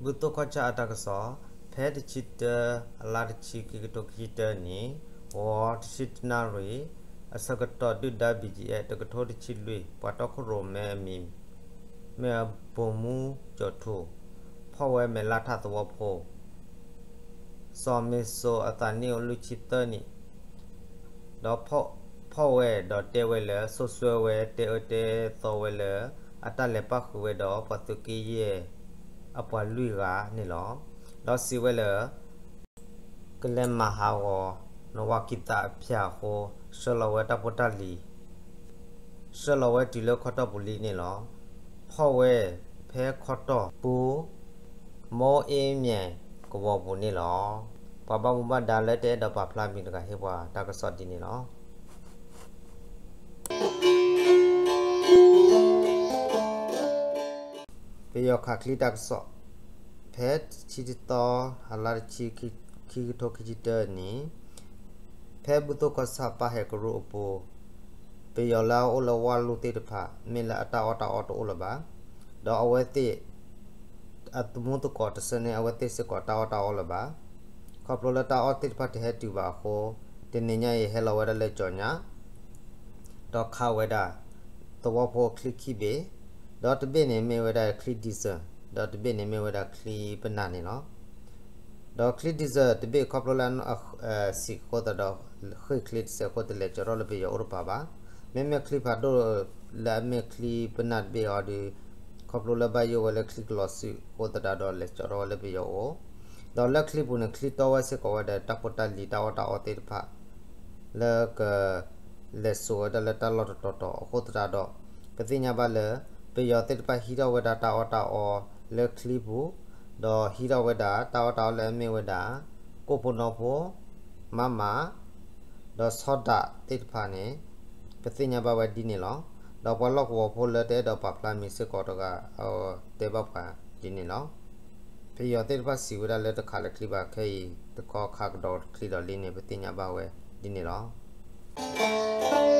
ဘူၣ်သိၣ်ခီၣ်ဆၣ်အတၢ်ကစီၣ်, ဖဲတဆံတၢ အလါတဆံ ခံကထိခံဆံတၢနံၣ်, ဂီၤတဆံတနၣ်ရံၣ် အဆၢကတီၢ် ဒုၣ်ဒါ ဘံၣ်ကၠံအဲၣ် တကထိတဆံလွံၢ် ပှၤတီခိၣ်ရိၣ်မဲအမံၤ မ့ၢ်အ ဗိုလ်မှူးကျော်ထူ ဖီၣ်ဝဲမဲာ်လၢထးသဝီဖိ စီၤမ့စိၤအသးနံၣ်အိၣ်လွံၢ်ဆံသၢနံၣ် ဒီးဖီၣ်ဝဲဒီးတဲဝဲလၢ စိာ်ဆှၢဝဲ တဲအၢတဲသီဝဲလၢ အတၢ်လဲၤပၣ်ဃုာ်ဝဲဒီး ပှၤသုးက့ယဲၢ် အပှၤလွံၢ်ဂၤန့ၣ်လီၤ. ဒီးစံးဝဲလၢ ကလဲၤမၤဟးဂီၤ နဝၤကံၤသးအဖၠၣ်အဃိ ဆှၢလီၤဝဲတၢ်ဖိတၢ်လံၤ ဆှၢလီၤဝဲတုၤလၢခီတီၢ်ပူၤလံန့ၣ်လီၤ. ဖီၣ်ဝဲဖဲခီတီၢ်ပူၤ မိၢ်အ့မၠဲၣ်ကဝီၤပူၤန့ၣ်လီၤ. ပှၤဘၣ်မူဘၣ်ဒါလၢတအဲၣ်ဒိးပာ်ဖျါမံၤတဂၤဟ့ၣ်ပှၤတၢ်ကစီၣ်ဒ်န့ၣ်လီၤ. ပယီၤခးချံတၢ်ကစီၣ်, ဖဲတဆံတသီ အလါတဆံ ခံကထိခံဆံတၢနံၣ်, ဖဲဘူၣ်သိၣ်ခီၣ်ဆၣ်ပၢ်ဟဲကရူၢ်အပူၤ, ပယီၤလၢအအိၣ်လၢဝၢ်လိၢ်သ့ၣ်တဖၣ် မ့ၢ်လၢအတၢ်အီၣ်တၢ်အီတအိၣ်လၢၤဘၣ်, ဒီးအဝဲသ့ၣ် အသမူသကိးတဆၢန့ၣ် အဝဲသ့ၣ်စ့ၢ်ကီးတၢ်အီၣ်တၢ်အီလၢၤဘၣ်. ခီဖျိလၢတၢ်အီၣ်သ့ၣ်တဖၣ်တဟဲတုၤဘၣ်အဃိ, တနံၤညါအံၤဟဲလီၤဝဲဒၣ်လၢကၠီၣ်ညါ ဒီးခးဝဲဒၣ် သဝီဖိအချံခံဘ့ၣ်, ဒီးတဘ့ၣ်န့ၣ်မ့ၢ်ဝဲဒၣ်ချံ diesel, ဒီးတဘ့ၣ်န့ၣ်မ့ၢ်ဝဲဒၣ်ချံပနၢ်န့ၣ်လီၤ. ဒီးချံ diesel တဘ့ၣ်ခီဖျိလၢ စံးအဃိသတးဒီး ဃ့ၢ်ချ့တစဲးအဃိ တလဲၤကၠီၤထီၣ်လၢပယီၤအိၣ်တပၤဘၣ်. မ့မ့ၢ်ချံဖးဒိၣ်လၢအမ့ၢ်ချံပနၢ်တဘ့ၣ်အီၤဒီး ခီဖျိလၢဘၣ်ယိၣ်ဝဲလၢချံကလီၤစုာ်အဃိသတးဒီး လဲၤကၠီၤထီၣ်ဝဲလၢပယီၤအိၣ်, ဒီးလၢချံပူၤန့ၣ် ချံတီဝဲစ့ၢ်ကီးဝဲဒၣ်တၢ်ဖိတၢ်လံၤတၢ်အီၣ်တၢ်အီသ့ၣ်တဖၣ် လၢက လဲၤစိာ်ဝဲဒၣ်လၢတၢ်လီၢ်တတီၤတီၤအဃိသတးဒီး ပသ့ၣ်ညါဘၣ်လၢ ပယီၤသ့ၣ်တဖၣ်ဟံးထီၣ်ဝဲဒၣ်တၢ်အီၣ်တၢ်အီလၢချံပူၤ, ဒီးဟံးထီၣ်ဝဲဒၣ်တၢ်အီၣ်တၢ်အီလၢအမ့ၢ်ဝဲဒၣ် ကိၣ်ဖိနီဖိ, မးမး, ဒီးဆီဒၣ်သ့ၣ်တဖၣ်န့ၣ် ပသ့ၣ်ညါဘၣ်ဝဲဒ်န့ၣ်လီၤ. ဒီးပှၤလီၢ်ကဝီၤဖိလၢတအဲၣ်ဒိးပာ်ဖျါမံၤစ့ၢ်ကီးတဂၤ တဲဘၣ်ပှၤဒ်န့ၣ်လီၤ. ပယီၤသ့ၣ်တဖၣ်စံးဝဲဒၣ်လၢတခးလၢချံဘၣ်ခဲအံၤ တခီခးကဒီးချံဒီးလံန့ၣ် ပသ့ၣ်ညါဘၣ်ဝဲဒ်န့ၣ်လီၤ.